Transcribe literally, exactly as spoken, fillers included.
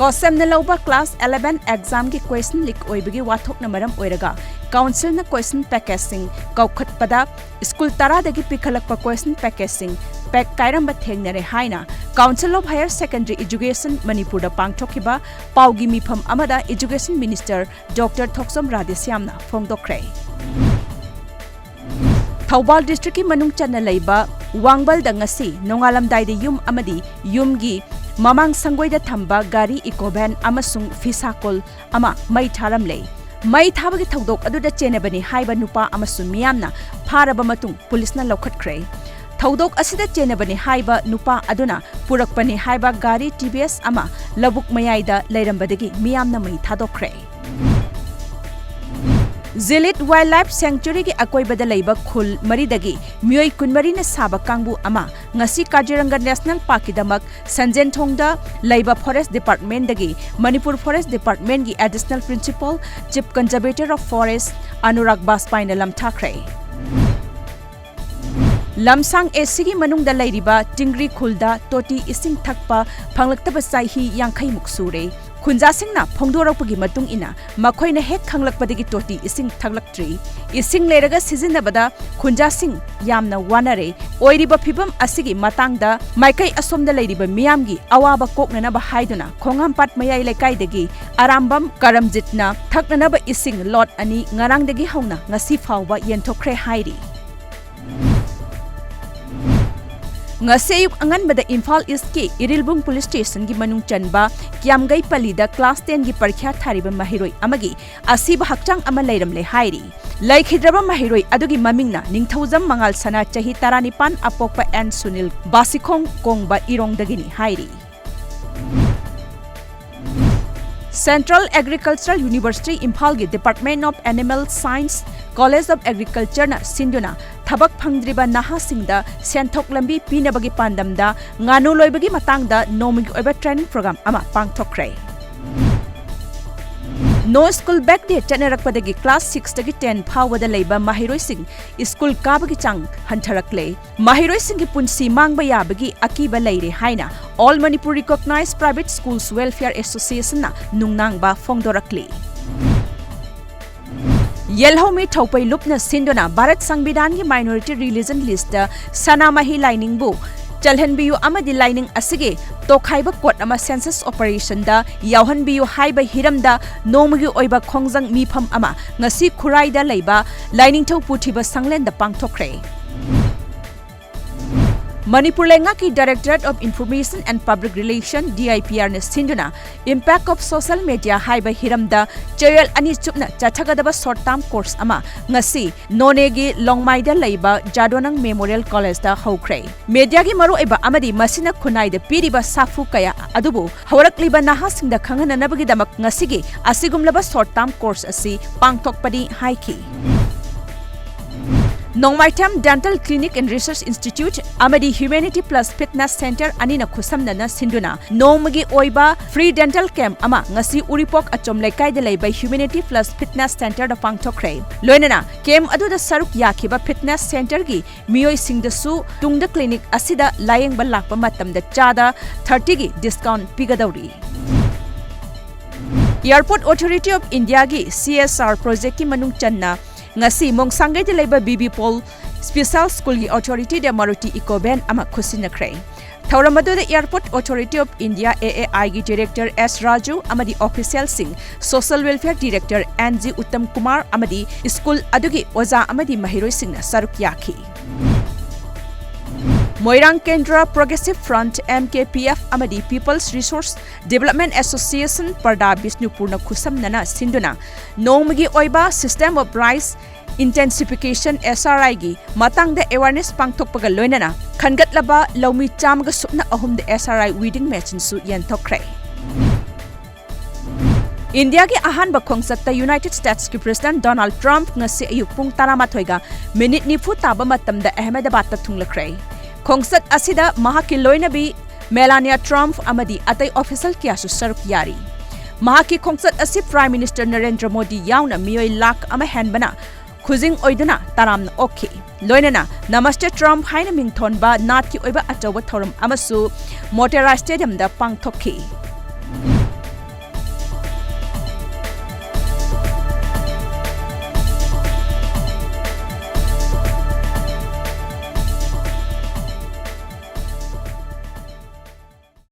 ꯀꯣꯁꯦꯝꯅ ꯂꯧꯕ class eleven examꯒꯤ question leak ꯑꯣꯏꯕꯒꯤ ꯋꯥꯊꯣꯛꯅ ꯃꯔꯝ ꯑꯣꯏꯔꯒ councilꯅ question packageꯁꯤꯡ ꯀꯧꯈꯠꯄꯗ school ꯇꯔꯥꯗꯒꯤ ꯄꯤꯈꯠꯂꯛꯄ question packageꯁꯤꯡ pack ꯀꯥꯏꯔꯝꯕ ꯊꯦꯡꯅꯔꯦ ꯍꯥꯏꯅ Council of Higher Secondary Education ꯃꯅꯤꯄꯨꯔꯗ ꯄꯥꯡꯊꯣꯛꯈꯤꯕ ꯄꯥꯎꯒꯤ ꯃꯤꯐꯝ ꯑꯃꯗ Education Minister Doctor ꯊꯣꯛꯆꯣꯝ ꯔꯥꯙꯦꯁ꯭ꯌꯥꯝꯅ ꯐꯣꯡꯗꯣꯛꯈ꯭ꯔꯦ꯫ ꯊꯧꯕꯥꯜ districtꯀꯤ ꯃꯅꯨꯡ ꯆꯟꯅ ꯂꯩꯕ ꯋꯥꯡꯕꯜꯗ ꯉꯁꯤ ꯅꯣꯡꯉꯥꯜꯂꯝꯗꯥꯏꯗ ꯌꯨꯝ ꯑꯃꯗꯤ ꯌꯨꯝꯒꯤ ꯃꯃꯥꯡ ꯁꯪꯒꯣꯏꯗ ꯊꯝꯕ ꯒꯥꯔꯤ eco van ꯑꯃꯁꯨꯡ ꯐꯤꯁꯥꯀꯣꯜ ꯑꯃ ꯃꯩ ꯊꯥꯔꯝꯂꯦ꯫ ꯃꯩ ꯊꯥꯕꯒꯤ ꯊꯧꯗꯣꯛ ꯑꯗꯨꯗ ꯆꯦꯟꯅꯕꯅꯤ ꯍꯥꯏꯕ ꯅꯨꯄꯥ ꯑꯃꯁꯨ ꯃꯤꯌꯥꯝꯅ ꯐꯥꯔꯕ ꯃꯇꯨꯡ ꯄꯨꯂꯤꯁꯅ ꯂꯧꯈꯠꯈ꯭ꯔꯦ꯫ ꯊꯧꯗꯣꯛ ꯑꯁꯤꯗ ꯆꯦꯟꯅꯕꯅꯤ ꯍꯥꯏꯕ ꯅꯨꯄꯥ ꯑꯗꯨꯅ ꯄꯨꯔꯛꯄꯅꯤ ꯍꯥꯏꯕ ꯒꯥꯔꯤ T V S ꯑꯃ ꯂꯧꯕꯨꯛ ꯃꯌꯥꯏꯗ ꯂꯩꯔꯝꯕꯗꯒꯤ ꯃꯤꯌꯥꯝꯅ ꯃꯩ ꯊꯥꯗꯣꯛꯈ꯭ꯔꯦ꯫ ꯖꯤꯂꯤꯠ Wildlife Sanctuaryꯒꯤ ꯑꯀꯣꯏꯕꯗ ꯂꯩꯕ ꯈꯨꯜ ꯃꯔꯤꯗꯒꯤ ꯃꯤꯑꯣꯏ ꯀꯨꯟꯃꯔꯤꯅ ꯁꯥꯕ ꯀꯥꯡꯕꯨ ꯑꯃ ꯉꯁꯤ ꯀꯥꯖꯤꯔꯪꯒ National Parkꯀꯤꯗꯃꯛ ꯁꯟꯖꯦꯟꯊꯣꯡꯗ ꯂꯩꯕ Forest Departmentꯗꯒꯤ Manipur Forest Departmentꯀꯤ Additional Principal Chief Conservator of Forest Anurag ꯕꯥꯖꯄꯥꯏꯅ ꯂꯝꯊꯥꯈ꯭ꯔꯦ꯫ ꯂꯝꯁꯥꯡ ACꯒꯤ ꯃꯅꯨꯡꯗ ꯂꯩꯔꯤꯕ ꯇꯤꯡꯒ꯭ꯔꯤ ꯈꯨꯜꯗ ꯇꯣꯇꯤ ꯏꯁꯤꯡ ꯊꯛꯄ ꯐꯪꯂꯛꯇꯕ ꯆꯍꯤ ꯌꯥꯡꯈꯩꯃꯨꯛ ꯁꯨꯔꯦ꯫ ꯈꯨꯟꯖꯥꯁꯤꯡꯅ ꯐꯣꯡꯗꯣꯔꯛꯄꯒꯤ ꯃꯇꯨꯡ ꯏꯟꯅ, ꯃꯈꯣꯏꯅ ꯍꯦꯛ ꯈꯪꯂꯛꯄꯗꯒꯤ ꯇꯣꯇꯤ ꯏꯁꯤꯡ ꯊꯛꯂꯛꯇ꯭ꯔꯤ꯫ ꯏꯁꯤꯡ ꯂꯩꯔꯒ ꯁꯤꯖꯤꯟꯅꯕꯗ ꯈꯨꯟꯖꯥꯁꯤꯡ ꯌꯥꯝꯅ ꯋꯥꯅꯔꯦ꯫ ꯑꯣꯏꯔꯤꯕ ꯐꯤꯚꯝ ꯑꯁꯤꯒꯤ ꯃꯇꯥꯡꯗ ꯃꯥꯏꯀꯩ ꯑꯁꯣꯝꯗ ꯂꯩꯔꯤꯕ ꯃꯤꯌꯥꯝꯒꯤ ꯑꯋꯥꯕ ꯀꯣꯛꯅꯅꯕ ꯍꯥꯏꯗꯨꯅ ꯈꯣꯡꯍꯥꯝꯄꯥꯠ ꯃꯌꯥꯏ ꯂꯩꯀꯥꯏꯗꯒꯤ ꯑꯔꯥꯝꯕꯝ ꯀꯔꯝꯖꯤꯠꯅ ꯊꯛꯅꯅꯕ ꯏꯁꯤꯡ lot ꯑꯅꯤ ꯉꯔꯥꯡꯗꯒꯤ ꯍꯧꯅ ꯉꯁꯤ ꯐꯥꯎꯕ ꯌꯦꯟꯊꯣꯛꯈ꯭ꯔꯦ ꯍꯥꯏꯔꯤ꯫ ꯉꯁꯤ ꯑꯌꯨꯛ ꯑꯉꯟꯕꯗ ꯏꯝꯐꯥꯜ Eastꯀꯤ ꯏꯔꯤꯜꯕꯨꯡ Police Stationꯒꯤ ꯃꯅꯨꯡ ꯆꯟꯕ ꯀꯤꯌꯥꯝꯒꯩ ꯄꯜꯂꯤꯗ class tenꯒꯤ ꯄꯔꯤꯈ꯭ꯌꯥ ꯊꯥꯔꯤꯕ ꯃꯍꯩꯔꯣꯏ ꯑꯃꯒꯤ ꯑꯁꯤꯕ ꯍꯛꯆꯥꯡ ꯑꯃ ꯂꯩꯔꯝꯂꯦ ꯍꯥꯏꯔꯤ꯫ ꯂꯩꯈꯤꯗ꯭ꯔꯕ ꯃꯍꯩꯔꯣꯏ ꯑꯗꯨꯒꯤ ꯃꯃꯤꯡꯅ ꯅꯤꯡꯊꯧꯖꯝ ꯃꯉꯥꯜ ꯁꯅꯥ, ꯆꯍꯤ ꯇꯔꯥꯅꯤꯄꯥꯟ, ꯑꯄꯣꯛꯄ ꯑꯦꯟ ꯁꯨꯅꯤꯜ, ꯕꯥꯁꯤꯈꯣꯡ ꯀꯣꯡꯕ ꯏꯔꯣꯡꯗꯒꯤꯅꯤ ꯍꯥꯏꯔꯤ꯫ Central Agricultural University ꯏꯝꯐꯥꯜꯒꯤ Department of Animal Science, College of Agricultureꯅ ꯁꯤꯟꯗꯨꯅ ꯊꯕꯛ ꯐꯪꯗ꯭ꯔꯤꯕ ꯅꯍꯥꯁꯤꯡꯗ ꯁꯦꯟꯊꯣꯛ ꯂꯝꯕꯤ ꯄꯤꯅꯕꯒꯤ ꯄꯥꯟꯗꯝꯗ ꯉꯥꯅꯨ ꯂꯣꯏꯕꯒꯤ ꯃꯇꯥꯡꯗ ꯅꯣꯡꯃꯒꯤ ꯑꯣꯏꯕ training program ꯑꯃ ꯄꯥꯡꯊꯣꯛꯈ꯭ꯔꯦ꯫ No School Back Day ꯆꯠꯅꯔꯛꯄꯗꯒꯤ class six ꯇꯒꯤ ten ꯐꯥꯎꯕꯗ ꯂꯩꯕ ꯃꯍꯩꯔꯣꯏꯁꯤꯡ school ꯀꯥꯕꯒꯤ ꯆꯥꯡ ꯍꯟꯊꯔꯛꯂꯦ꯫ ꯃꯍꯩꯔꯣꯏꯁꯤꯡꯒꯤ ꯄꯨꯟꯁꯤ ꯃꯥꯡꯕ ꯌꯥꯕꯒꯤ ꯑꯀꯤꯕ ꯂꯩꯔꯦ ꯍꯥꯏꯅ All Manipur Recognized Private Schools Welfare Association ꯅ ꯅꯨꯡꯅꯥꯡꯕ ꯐꯣꯡꯗꯣꯔꯛꯂꯤ꯫ ꯌꯦꯜꯍꯧꯃꯤ ꯊꯧꯄꯩ ꯂꯨꯞꯅ ꯁꯤꯟꯗꯨꯅ ꯚꯥꯔꯠ ꯁꯪꯕꯤꯙꯥꯟꯒꯤ minority religion list ꯇ ꯁꯅꯥꯃꯍꯤ ꯂꯥꯏꯅꯤꯡꯕꯨ ꯆꯜꯍꯟꯕꯤꯌꯨ ꯑꯃꯗꯤ ꯂꯥꯏꯅꯤꯡ ꯑꯁꯤꯒꯤ ꯇꯣꯈꯥꯏꯕ ꯀꯣꯠ ꯑꯃ census operation ꯗ ꯌꯥꯎꯍꯟꯕꯤꯌꯨ ꯍꯥꯏꯕ ꯍꯤꯔꯝꯗ ꯅꯣꯡꯃꯒꯤ ꯑꯣꯏꯕ ꯈꯣꯡꯖꯪ ꯃꯤꯐꯝ ꯑꯃ ꯉꯁꯤ ꯈꯨꯔꯥꯏꯗ ꯂꯩꯕ ꯂꯥꯏꯅꯤꯡꯊꯧ ꯄꯨꯊꯤꯕ ꯁꯪꯂꯦꯟꯗ ꯄꯥꯡꯊꯣꯛꯈ꯭ꯔꯦ꯫ ꯃꯅꯤꯄꯨꯔ ꯂꯩꯉꯥꯛꯀꯤ Directorate of Information and Public Relation, D I P R ꯅ ꯁꯤꯟꯗꯨꯅ Impact of Social Media ꯍꯥꯏꯕ ꯍꯤꯔꯝꯗ ꯆꯌꯣꯜ ꯑꯅꯤ ꯆꯨꯞꯅ ꯆꯠꯊꯒꯗꯕ short term course ꯑꯃ ꯉꯁꯤ ꯅꯣꯅꯦꯒꯤ ꯂꯣꯡꯃꯥꯏꯗ ꯂꯩꯕ ꯖꯥꯗꯣꯅꯪ Memorial College ꯇ ꯍꯧꯈ꯭ꯔꯦ꯫ Media ꯒꯤ ꯃꯔꯨꯑꯣꯏꯕ ꯑꯃꯗꯤ ꯃꯁꯤꯅ ꯈꯨꯟꯅꯥꯏꯗ ꯄꯤꯔꯤꯕ ꯁꯥꯐꯨ ꯀꯌꯥ ꯑꯗꯨꯕꯨ ꯍꯧꯔꯛꯂꯤꯕ ꯅꯍꯥꯁꯤꯡꯗ ꯈꯪꯍꯟꯅꯅꯕꯒꯤꯗꯃꯛ ꯉꯁꯤꯒꯤ ꯑꯁꯤꯒꯨꯝꯂꯕ short term course ꯑꯁꯤ ꯄꯥꯡꯊꯣꯛꯄꯅꯤ ꯍꯥꯏꯈꯤ꯫ ꯅꯣꯡꯃꯥꯏꯊꯦꯝ Dental Clinic and Research Institute ꯑꯃꯗꯤ Humanity Plus Fitness Center ꯑꯅꯤꯅ ꯈꯨꯠꯁꯝꯅꯅ ꯁꯤꯟꯗꯨꯅ ꯅꯣꯡꯃꯒꯤ ꯑꯣꯏꯕ free dental camp ꯑꯃ ꯉꯁꯤ ꯎꯔꯤꯄꯣꯛ ꯑꯆꯣꯝ ꯂꯩꯀꯥꯏꯗ ꯂꯩꯕ Humanity Plus Fitness Center ꯗ ꯄꯥꯡꯊꯣꯛꯈ꯭ꯔꯦ꯫ ꯂꯣꯏꯅꯅ camp ꯑꯗꯨꯗ ꯁꯔꯨꯛ ꯌꯥꯈꯤꯕ fitness center ꯒꯤ ꯃꯤꯑꯣꯏꯁꯤꯡꯗꯁꯨ ꯇꯨꯡꯗ clinic ꯑꯁꯤꯗ ꯂꯥꯌꯦꯡꯕ ꯂꯥꯛꯄ ꯃꯇꯝꯗ ꯆꯥꯗ thirty ꯒꯤ discount ꯄꯤꯒꯗꯧꯔꯤ꯫ Airport Authority of India ꯒꯤ C S R project ꯀꯤ ꯃꯅꯨꯡ ꯆꯟꯅ ꯉꯁꯤ ꯃꯣꯡꯁꯥꯡꯒꯩꯗ ꯂꯩꯕ B B Paul Special School ꯒꯤ authority ꯗ Maruti Eco van ꯑꯃ ꯈꯨꯠꯁꯤꯟꯅꯈ꯭ꯔꯦ꯫ ꯊꯧꯔꯝ ꯑꯗꯨꯗ Airport Authority of India, A A I ꯒꯤ Director S Raju ꯑꯃꯗꯤ official ꯁꯤꯡ, Social Welfare Director N G Uttam Kumar ꯑꯃꯗꯤ school ꯑꯗꯨꯒꯤ ꯑꯣꯖꯥ ꯑꯃꯗꯤ ꯃꯍꯩꯔꯣꯏꯁꯤꯡꯅ ꯁꯔꯨꯛ ꯌꯥꯈꯤ꯫ ꯃꯣꯏꯔꯥꯡ ꯀꯦꯟꯗ꯭ꯔ Progressive Front, M K P F ꯑꯃꯗꯤ People's Resource Development Association, ꯄꯔꯗꯥ ꯕꯤꯁꯅꯨꯄꯨꯔꯅ ꯈꯨꯠꯁꯝꯅꯅ ꯁꯤꯟꯗꯨꯅ ꯅꯣꯡꯃꯒꯤ ꯑꯣꯏꯕ System of Rice Intensification, S R I ꯒꯤ ꯃꯇꯥꯡꯗ awareness ꯄꯥꯡꯊꯣꯛꯄꯒ ꯂꯣꯏꯅꯅ ꯈꯟꯒꯠꯂꯕ ꯂꯧꯃꯤ ꯆꯥꯝꯃꯒ ꯁꯨꯞꯅ ꯑꯍꯨꯝꯗ S R I weeding machine ꯁꯨ ꯌꯦꯟꯊꯣꯛꯈ꯭ꯔꯦ꯫ ꯏꯟꯗꯤꯌꯥꯒꯤ ꯑꯍꯥꯟꯕ ꯈꯣꯡꯆꯠꯇ United States ꯀꯤ President Donald Trump ꯉꯁꯤ ꯑꯌꯨꯛ ꯄꯨꯡ ꯇꯔꯥꯃꯥꯊꯣꯏꯒ minute ꯅꯤꯐꯨ ꯇꯥꯕ ꯃꯇꯝꯗ ꯑꯍꯃꯦꯗꯕꯥꯗꯇ ꯊꯨꯡꯂꯈ꯭ꯔꯦ꯫ ꯈꯣꯡꯆꯠ ꯑꯁꯤꯗ ꯃꯍꯥꯛꯀꯤ ꯂꯣꯏꯅꯕꯤ Melania Trump ꯑꯃꯗꯤ ꯑꯇꯩ official ꯀꯌꯥꯁꯨ ꯁꯔꯨꯛ ꯌꯥꯔꯤ꯫ ꯃꯍꯥꯛꯀꯤ ꯈꯣꯡꯆꯠ ꯑꯁꯤ Prime Minister ꯅꯔꯦꯟꯗ꯭ꯔ ꯃꯣꯗꯤ ꯌꯥꯎꯅ ꯃꯤꯑꯣꯏ ꯂꯥꯈ ꯑꯃ ꯍꯦꯟꯕꯅ ꯈꯨꯖꯤꯡ ꯑꯣꯏꯗꯨꯅ ꯇꯔꯥꯝꯅ ꯑꯣꯛꯈꯤ꯫ ꯂꯣꯏꯅꯅ Namaste Trump ꯍꯥꯏꯅ ꯃꯤꯡꯊꯣꯟꯕ ꯅꯥꯠꯀꯤ ꯑꯣꯏꯕ ꯑꯆꯧꯕ ꯊꯧꯔꯝ ꯑꯃꯁꯨ ꯃꯣꯇꯦꯔꯥ Stadiumꯗ ꯄꯥꯡꯊꯣꯛꯈꯤ꯫